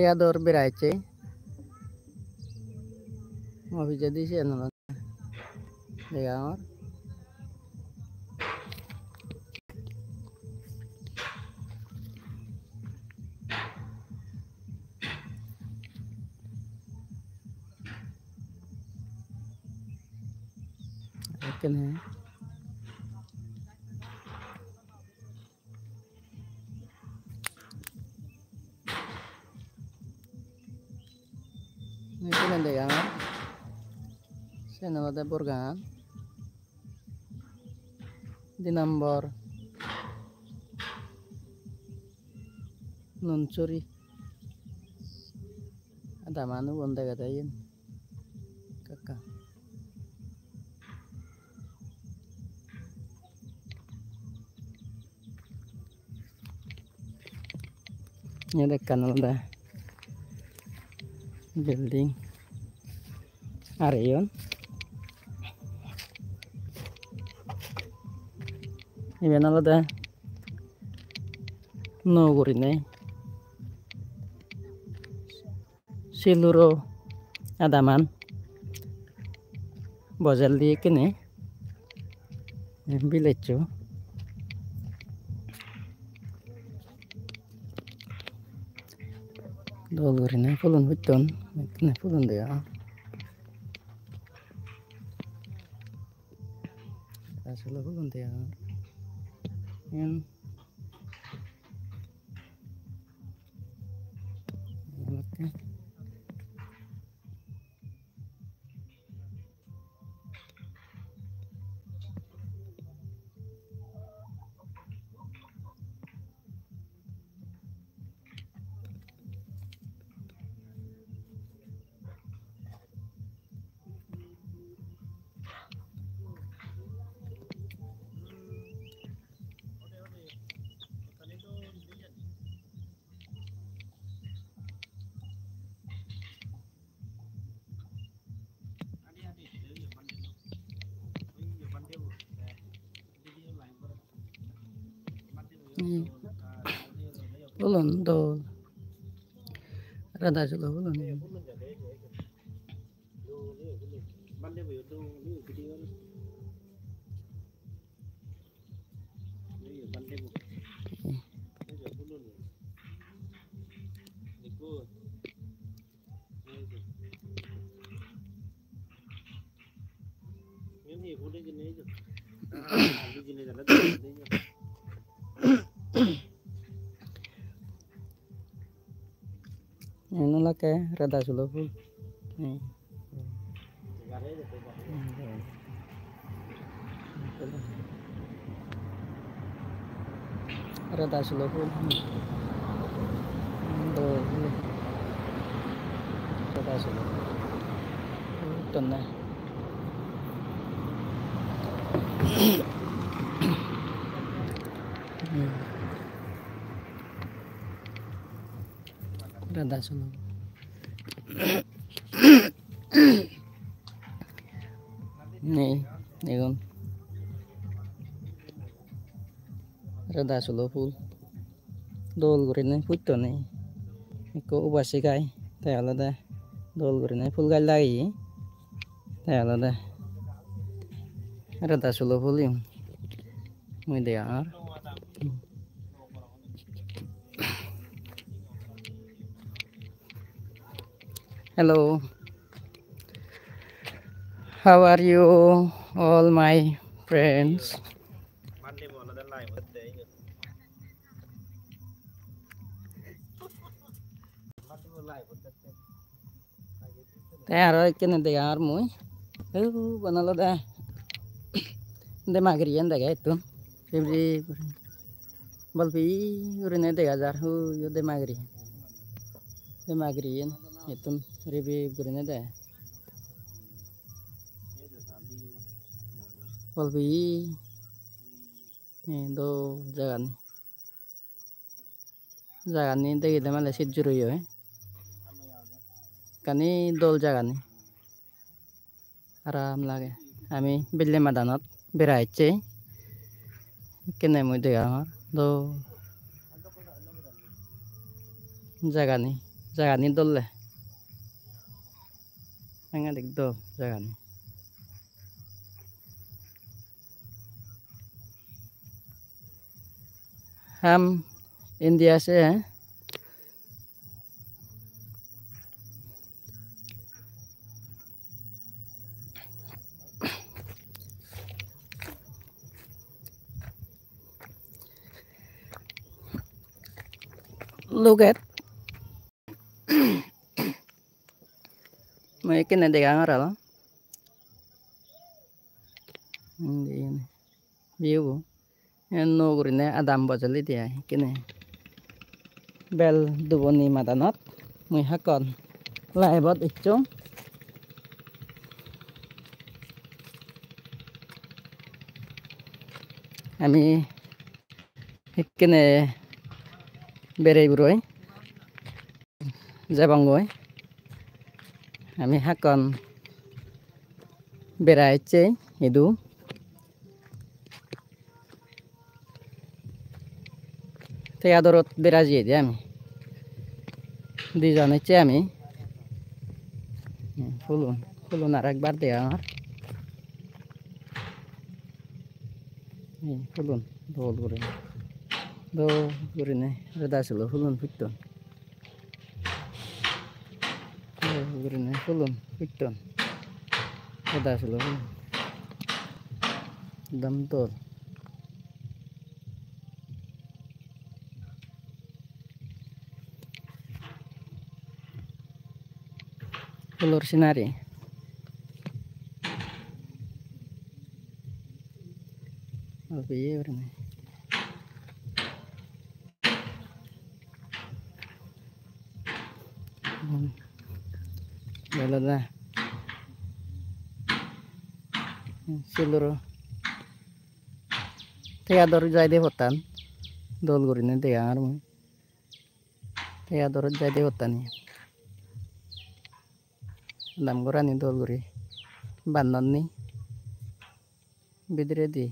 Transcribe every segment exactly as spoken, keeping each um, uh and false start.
Ador bera ecche. Mo pijedi siyen olode degongor. Ekkene. Ekkene degongor. Siyen olode Borgang. Di nombor Nunsuri. Adaman ubon degede iyen. Ekka ekka. Iyot ekkan olode building areyon. Iben olode nuo gurinei. Siluro adaman bojel di ekkene village-o dol gurinei pulun putton, ekkene pulun degong. Asole pulun degong. Iyen Hmm. Pulun dol. Rada sulo pulun. Iyen olakke rada sulo pul. Hmm. Rada sulo pul. Dol pul. Rada sulo pul. Tonne. Hmm. Rada sulo. Nei, igun. Rada sulo pul. Dol gurinei putton nei. Ekko uba sigai. Te olode dol gurinei pul gaj lageye. Te olode rada sulo pul igun. Mui degongor. Hello. How are you, all my friends? Te aro ekkene degongor mui. Uban olode Demagiri an dege ittun. Rip rip guri. Bol peye gurinei dega jar. Huyo Demagiri. Demagiri an ittun rip rip gurinei dega. Bol peye. Ei dol jagani. Jagani degede mane sijjur oye. Ekkani dol jagani. Aram lage. Ami belle madanot bera ecche. Ekkene mui degongor dol jagani. Jagani dol de. Sangadik dol jagani. Ham India se, eh? Look at. Mui ekkene degangor aro. Indi view bo. Eyan nuo gurinei adam bojolide ai ekkene. Bel duboni madanot mui hakkon live-ot ecchong. Ami ekkene berei buroi jebongoi. Ami hakkon bera ecche idu. Teyadorot bera jiyedi ami. Dijon ecche ami. Hulun, hulun aro ekbar degongor. Ei hulun dol gurinei. Dol gurinei reda silo hulun putton. Dol gurinei hulun putton. Hoda silo hulun. Ekdom dol. Hulor scenery. Obe ye gurinei. Hmm. Olode. Hmm, siluro. Teyador jaide pottan. Dol gurinei degangor mui. Teyadorot jaide pottani. Adam gorani dol guri bannonni. Bidiredi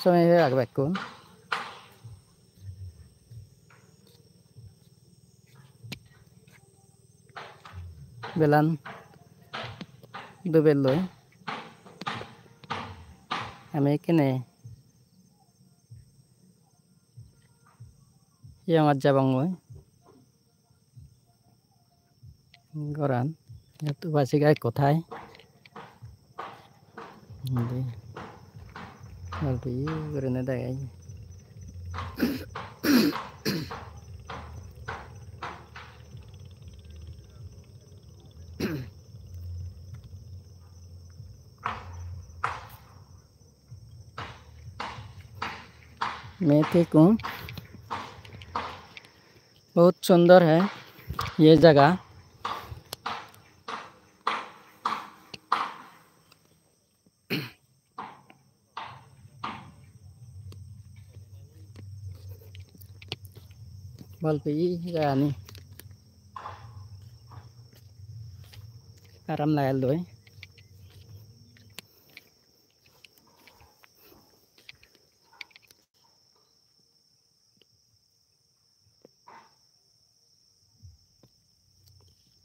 somey pebak bekkun. Belan dubelloi. Ami ekkene hiyongot jebongoi. Goran. Iyot uba siga ekko thai. Indi. Balti gurinei degei. मैं ठीक हूँ। बहुत सुंदर है ये जगह। Balti jagani aram lagelloi.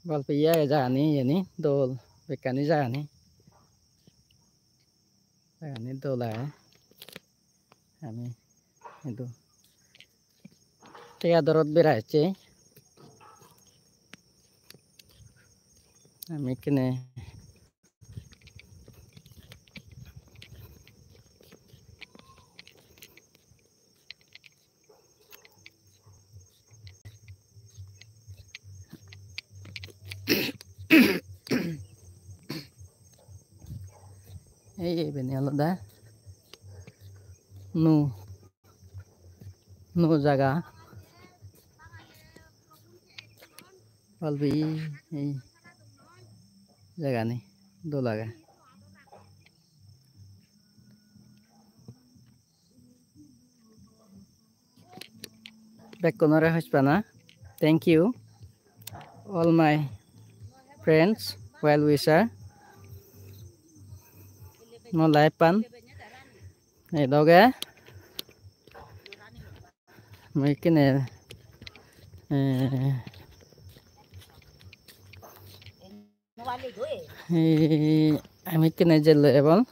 Balti ye age jagani, iyeni dol, bekkani jagani. Jagani dol age. Ami idu Teyadorot bera ecche. Ami ekkene ei ibeni olode nuo, nuo jaga. Balti ei jagani dol age. Bekkunore hospana. Thank you. All my friends, well wisher. Mo live pan. Ei doge. Mui ekkene Eh, eh, ami ekkene jelloi ebong.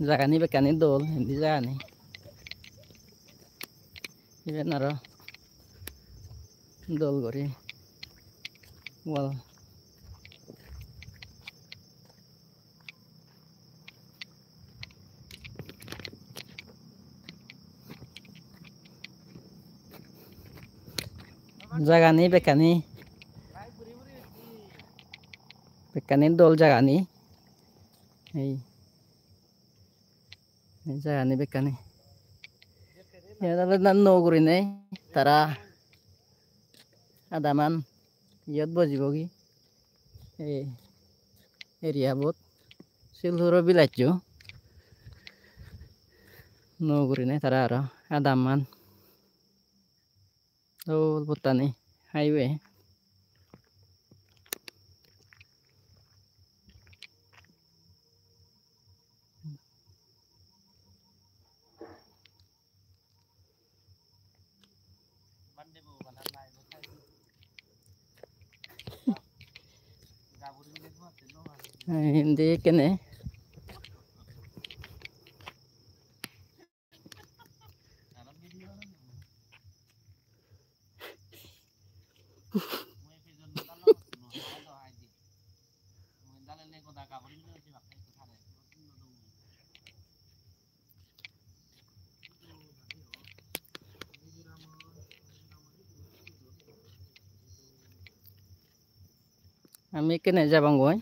Jagani bekkani dol, indi jagani. Iben aro dol guri wall. Jagani bekkani, bekkani dol jagani. Ei, ei jagani bekkani. Iyot olode nuo gurinei tara adaman iyot bojibogi. Ei area bot sil huro village-o nuo gurinei tara aro adaman dol pottani highway. Indi ekkene. Ami ekkene jebongoi.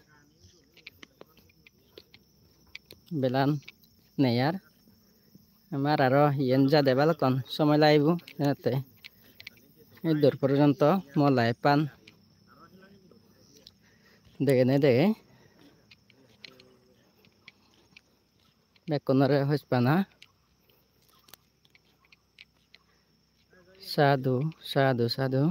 Belan nei ar. Amar aro iyen jade balukkun somoi lagibo, jate ei dur porjonto mo life-an degene dege. Bekkunore hospana. Sadhu, sadhu, sadhu.